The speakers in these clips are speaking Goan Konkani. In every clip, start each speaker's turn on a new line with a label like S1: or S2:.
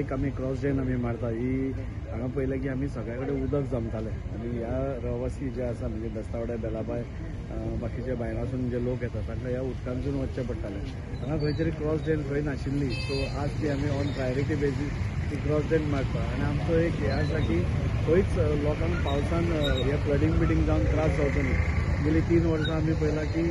S1: एक आमी क्रॉस ड्रेन आमी मारता. ही हांगा पळयलें की आमी सगळ्या कडेन उदक जमतालें आनी ह्या रहवासी जे आसा, म्हणजे बेस्तावडे, बेलापाय, बाकीचे भायरासून जे लोक येतात, तांकां ह्या उदकांतसून वचचें पडटालें. हांगा खंय तरी क्रॉस ड्रेन खंय नाशिल्ली. सो आज ती आमी ऑन प्रायोरिटी बेजीस ती क्रॉस ड्रेन मारता. आनी आमचो एक हें आसा की खंयच लोकांक पावसान हे फ्लडींग बिडींग जावन त्रास जावचो न्हय. गेली 3 वर्सां आमी पळयलां की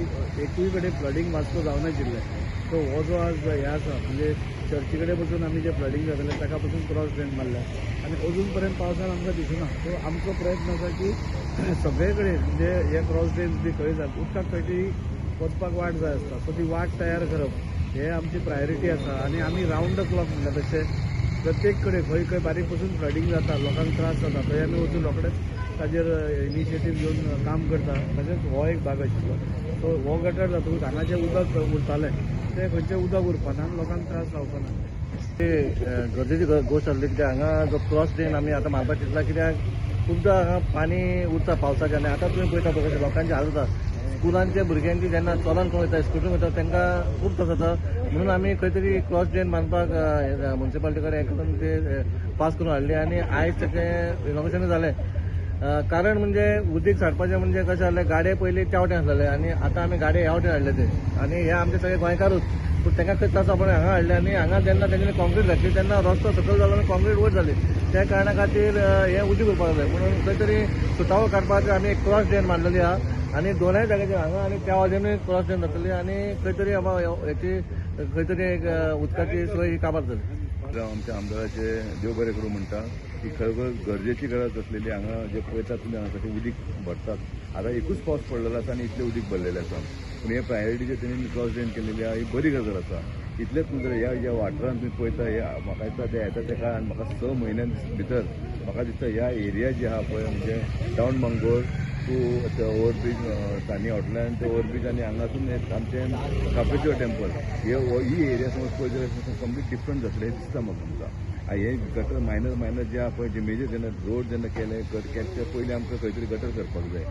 S1: एकूय कडेन फ्लडींग वास्को जावनाशिल्लें. सो हो जो आज हें आसा, म्हणजे चर्ची कडेन पसून आमी जें फ्लडींग जातालें, ताका पसून क्रॉस ड्रेन मारल्या आनी अजून पर्यंत पावसान आमकां दिसना. सो आमचो प्रयत्न आसा की सगळे कडेन, म्हणजे हे क्रॉस ड्रेन्स बी खंय जाता, उदकाक खंय तरी वचपाक वाट जाय आसता, सो ती वाट तयार करप हे आमची प्रायोरिटी आसा. आनी आमी रावंड the clock म्हणटा तशें प्रत्येक कडेन खंय खंय बारीक पसून फ्लडींग जाता, लोकांक त्रास जाता, थंय आमी वचून रोखडेच ताजेर इनिशिएटीव घेवन काम करता. तशेंच हो एक भाग आशिल्लो. सो हो गटर जातकूच हांगा जें उदक उरतालें, तें खंयचें उदक उरपाना आनी लोकांक त्रास जावचो ना.
S2: ते गरजेची गोश्ट आसली, कित्याक हांगा जो क्रॉस ड्रेन आमी आतां मारपाक चिंतला, कित्याक खुबदां हांगा पाणी उरता पावसाचें. आनी आतां तुमी पळयता पळय कशें लोकांचे हाल जाता. स्कुलांचे भुरग्यांची जेन्ना चलोन कोण वयता, स्कुटरीन वयता, तांकां खूब त्रास जाता. म्हणून आमी खंय तरी क्रॉस ड्रेन बांदपाक मुन्सिपालिटी कडेन हें करून ते पास करून हाडली आनी आयज ताचें इनॉग्रेशन जालें. कारण म्हणजे उदीक साठपाचें म्हणजे कशें जालें, गाडये पयलीं त्या वटेन आसलेले आनी आतां आमी गाडये ह्या वटेन हाडले ते. आनी हे आमचे सगळे गोंयकारूच, पूण तांकां खंय त्रास आपण हांगा हाडले. आनी हांगा जेन्ना तेंच्यांनी कॉन्क्रीट घातली तेन्ना रस्तो सकयल जालो आनी कॉन्क्रीट वयर जाली. त्या कारणा खातीर हें उदीक उरपाक लागलें. म्हणून खंय तरी सुटावो काडपाक आमी एक क्रॉस ड्रेन मारलेली आहा आनी दोनाय जाग्याचेर, हांगा आनी त्या वाटेनूय क्रॉस ड्रेन जातली आनी खंय तरी बाबा हेची खंय तरी एक उदकाची सोय ही काबार जाली.
S3: हांव आमच्या आमदाराचे देव बरें करूं म्हणटा की खरोखर गरजेची गरज असलेली. हांगा जे पळयतात तुमी, हांगा कशें उदीक भरतात. आतां एकूच पावस पडलेलो आसा आनी इतलें उदीक भरलेलें आसा. पूण हे प्रायोरिटीचेर तेणी क्रॉस ड्रेन केलेली आहा, ही बरी गजाल आसा. इतलेंच न्हू, तर ह्या ज्या वाठारांत तुमी पळयता, हे म्हाका दिसता ते येता त्या काळान म्हाका 6 म्हयन्यां भितर म्हाका दिसता ह्या एरिया जी आहा पळय, म्हणजे डावन बांगोर टू ओवरब्रीज, सानी हॉटेलान ते ओवरब्रीज आनी हांगासून हे आमचें खाप्रेश्वर टेम्पल, हे ही एरिया समज पळयत जाल्यार कंप्लीट डिफरंट जातलें हें दिसता म्हाका. आमकां हे गटर मायनर मायनर जे आहा पळय, जे मेजर जेन्ना रोड जेन्ना केले, केले पयलीं आमकां खंय तरी गटर करपाक जाय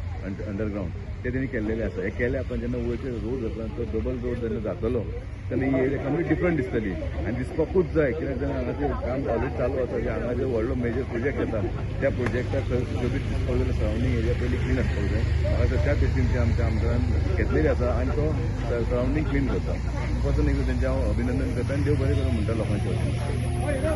S3: अंडरग्रावंड, ते तेणी केल्लेले आसा. हे केले आपण जेन्ना वयरचे रोड जातलो, तो डबल रोड जेन्ना जातलो तेन्ना ही एरिया कंप्लीट डिफरंट दिसतली आनी दिसपाकूच जाय. कित्याक जेन्ना हांगाचें काम ऑलरेडी चालू आसा, जे हांगा जे व्हडलो मेजर प्रोजेक्ट येता, त्या प्रोजेक्टाक खंय सुशोबीत दिसपाक जाल्यार सरावंडींग एरिया पयलीं क्लीन आसपाक जाय. म्हाका दिसता त्या दृश्टीन ते आमच्या आमदारान घेतलेली आसा आनी तो सरावंडींग क्लीन करता. पासून एकदां तेंचें हांव अभिनंदन करता आनी देव बरें करूं म्हणटा लोकांच्या वतीन.